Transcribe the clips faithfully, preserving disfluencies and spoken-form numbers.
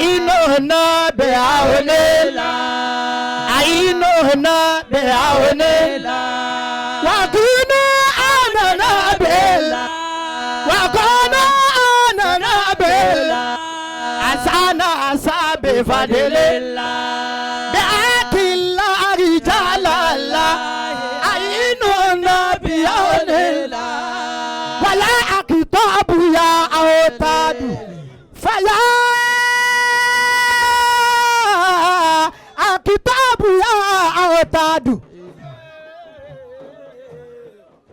أعيننا بعون الله، أعيننا بعون الله، وكونوا أعاننا بالله، وكونوا أعاننا بالله، أعزنا أعز بفضل الله، بحق الله رجال الله، أعيننا بعون الله، ولا أقطاب يا أوتاد. فيا أقطاب يا أوتاد،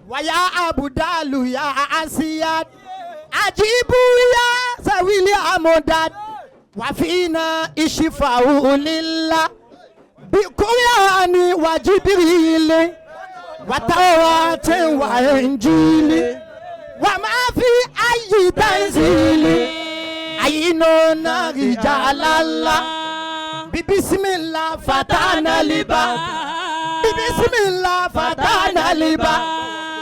ويا أبدال يا أسياد، أجيبوا يا ذوي الأمداد، وفينا اشفعوا لله. بالقرآن وجبريل وتوراة وإنجيل وما في أي تنزيل. أعيننا رجال الله. ببسم الله فتحنا الباب. ببسم الله فتحنا الباب.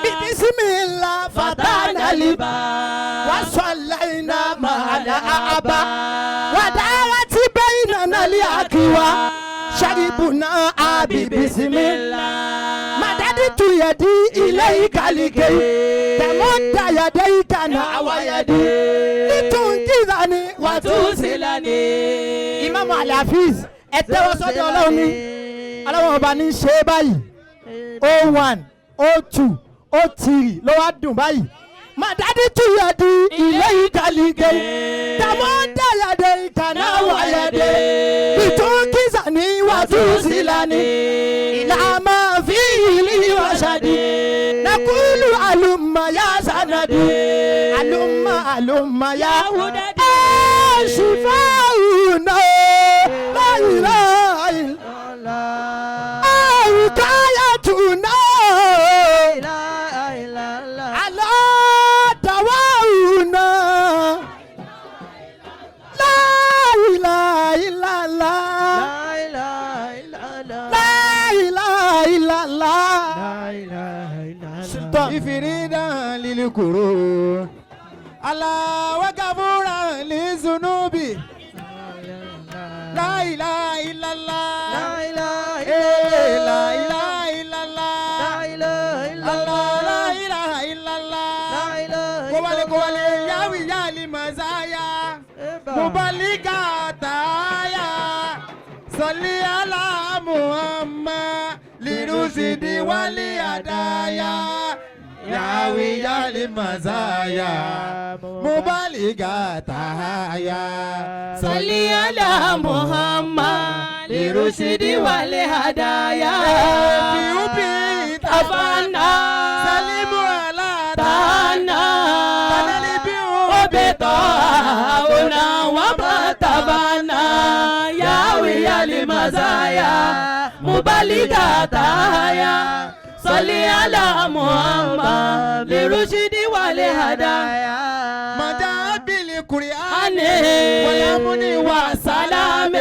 ببسم الله فتحنا الباب. وصلينا مع الأحباب. ودارت بيننا الأكواب. شربنا ببسم الله. مددت يدي إليك لكي تمد يديك نحو يدي لتنقذني وتوصلني. Imam Al-Hafiz, ẹ tẹ́wọ́ sọ́dọ̀ Ọlọ́run ni. Ọlọ́run ọba ní í ṣe é báyìí. O one, O two, O three ló wá dùn báyìí. مددت يدي إليك لكي تمد يديك نحو يدي لتنقذني وتوصلني إلى ما فيه لي رشدي. نقول هلم يا سندي، هلم، هلم يا هددي. شفاؤنا لا إله إلا الله. وقايتنا. لا إله إلا الله. على دواؤنا. لا إله إلا الله. لا إله إلا الله. لا إله إلا الله. لا إله إلا الله. Sultan. مغفرا للكروب. الله وغفورا للذنوب. لا إله إلا الله. لا إله إلا الله. لا إله إلا الله. لا إله إلا الله. لا إله إلا الله. لا إله إلا الله. Kó wálé, kó wálé, يا ذوي المزايا. Eba. مبلغ العطايا. صل على محمد للرشد والهدايا. يا ذوي المزايا مبلغ العطايا. صل على محمد للرشد والهدايا. في حبه تفنى. سلم على تهنى. تنال به بطاعنا وما تمنى. يا ذوي المزايا مبلغ العطايا. صل على محمد للرشد والهدايا. ما جاء بالقرآن والأمن والسلام.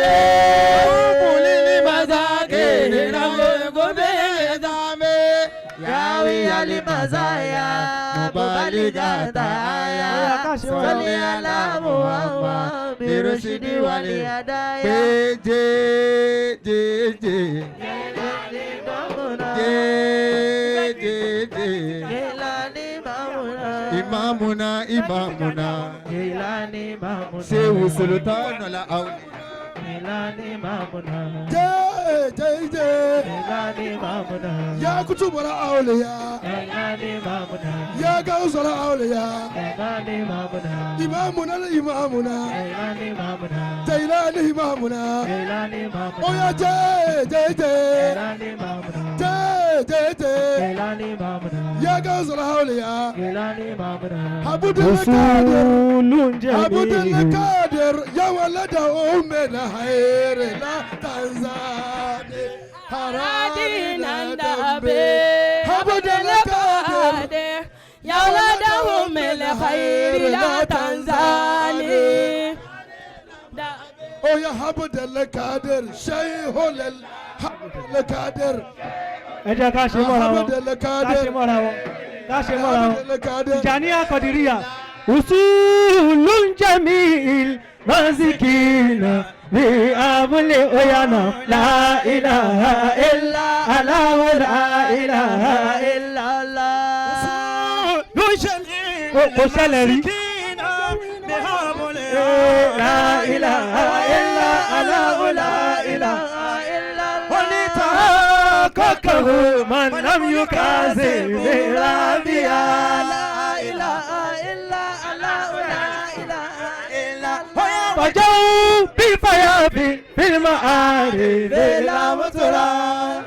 قوموا للمساكين رغب العظام. يا ذوي المزايا مبلغ العطايا. صل على محمد للرشد والهدايا. Pé jẹ́, jẹ́, jẹ́. Jẹ́, jẹ́, jẹ́. Imamuna, Imamuna. Shehu Sultanul Awliya. Jẹ́, jẹ́, jẹ́. Ya Kutubul Awliya. Ya Gawsul Awliya. Imamuna, Imamuna. Jailani Imamuna. Oya jẹ́, jẹ́, jẹ́. Jẹ́, jẹ́, jẹ́. Ya Gawsul Awliya. Abdul Qadir. Abdul Qadir. Ya walada ummi la hayr la tanzani. Haradina dabe. Abdul Qadir. Ya walada ummi la hayr la tanzani. Oya Abdul Qadir, Shaykhul Abdul Qadir. Ẹ jẹ́ ká ṣe mọ́ra wọn. Abdul Qadir. Ká ṣe mọ́ra wọn. Ká ṣe mọ́ra wọn. Abdul Qadir. Tijaniya Qadiriya. أصول جميع المسكين بأبل أيانا. لا إله إلا الله، لا إله إلا الله. أصول جميع المسكين بأبل، لا إله إلا الله، لا إله إلا الله. ولتحققه من لم يكذب بربها. لا إله إلا الله، لا إله إلا الله. فجاءوا بفياب في المعارف لا مطرا.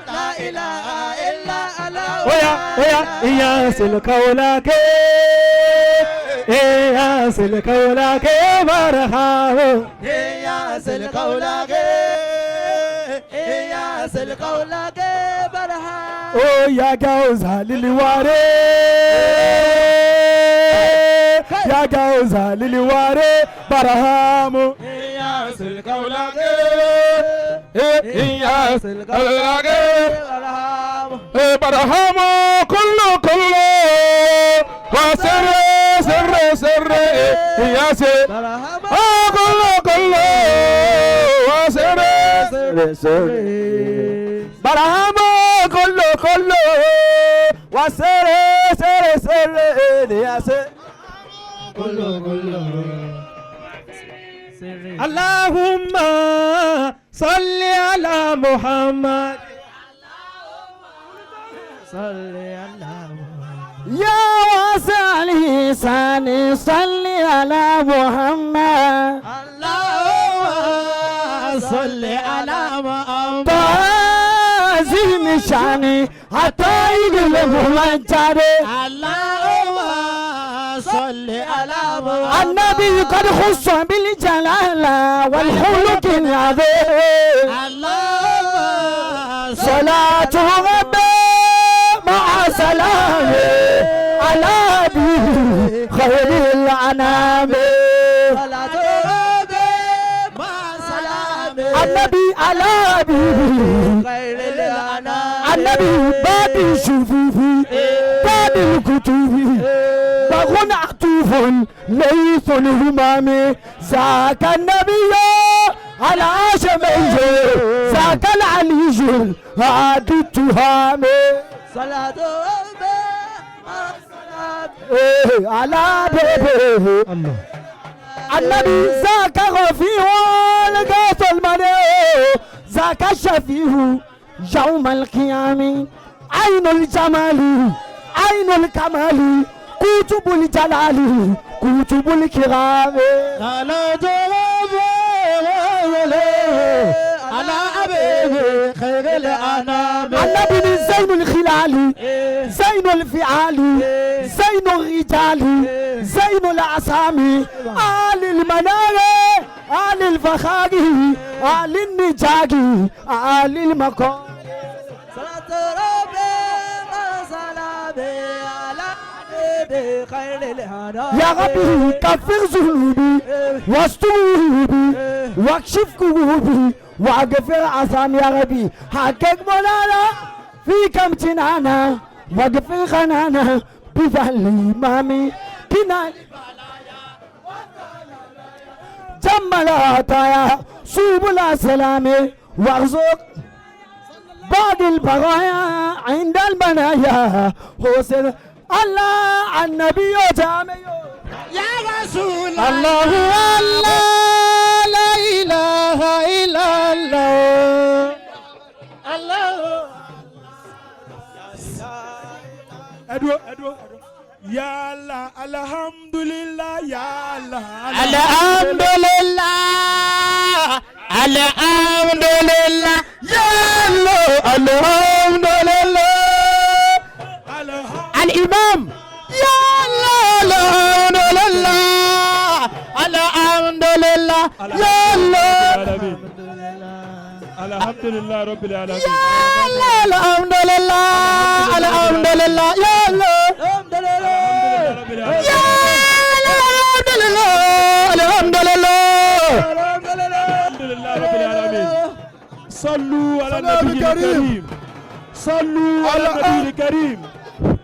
لا إله إلا الله. Oya, oya, iya silkaulake, iya silkaulake barhamo. Iya silkaulake, iya silkaulake barhamo. Oya gauza liliware, ya gauza liliware barhamo. Iya silkaulake. Eh, Inyas, Alage. Eh, Barhamo, kullu, kullu. Wa sirri, sirri, sirri, eh, Inyas. Ah, kullu, kullu. Wa sirri, sirri, sirri. Barhamo, kullu, kullu. Wa sirri, sirri, sirri, eh, Inyas. Kullu, kullu. اللهم صل على محمد. صل على محمد. يا واسع الإحسان صل على محمد. اللهم صل على محمد. تعظيم شاني حتى يغلب من جاري. اللهم صل على محمد. النبي قد خص بالجلالة والخلق العظيم. اللهم صلاة ربي مع سلامي على حبيبي خير الأنام. صلاة ربي مع سلامي. النبي على حبيبي. خير الأنام. النبي باب الشفوف، باب الكتب، بغن عطوف، ليث الهمام. ذاك النبي الهاشمي، ذاك العلي الهادي التهامي. صلاة ربي مع سلامي. Eh, ala bebe. Allah. النبي ذاك رفيع الغاث المنيع، ذاك الشفيع يوم القيامة، عين الجمال، عين الكمال، قطب الجلال، قطب الكرام. صلاة ربي وسلامي على حبيبي خير الأنام. النبي من زين الخلال، زين الفعال، زين الرجال، زين الأسامي، آل المنار، آل الفخار، آل النجار، آل المقام. صلاة ربي وسلامي على حبيبي خير الأنام. يا ربي كفر ذنوبي واستر عيوبي واكشف كروبي واغفر آثامي يا ربي. حقق مولانا في كم جنانا واغفر خنانا بفضل الإمام كنان. جمل عطايا سبل السلام وارزق بعض البرايا عند المنايا. حسين الله النبي جامع. يا رسول الله، الله، لا إله إلا الله. الله. Ẹ dúró, ẹ dúró, ẹ dúró. Ya Allah, alhamdulillah, ya Allah, Alhamdulillah, alhamdulillah, ya Allah, alhamdulillah. Alhamdulillah. Al-Imam, ya Allah, alhamdulillah, alhamdulillah, ya Allah. Alhamdulillah Rabbil Alamin. Ya Allah, alhamdulillah, alhamdulillah, ya Allah. Alhamdulillah Rabbil Alamin. Ya Allah, alhamdulillah, alhamdulillah. Alhamdulillah Rabbil Alamin. صلوا على النبي الكريم. صلوا على النبي الكريم.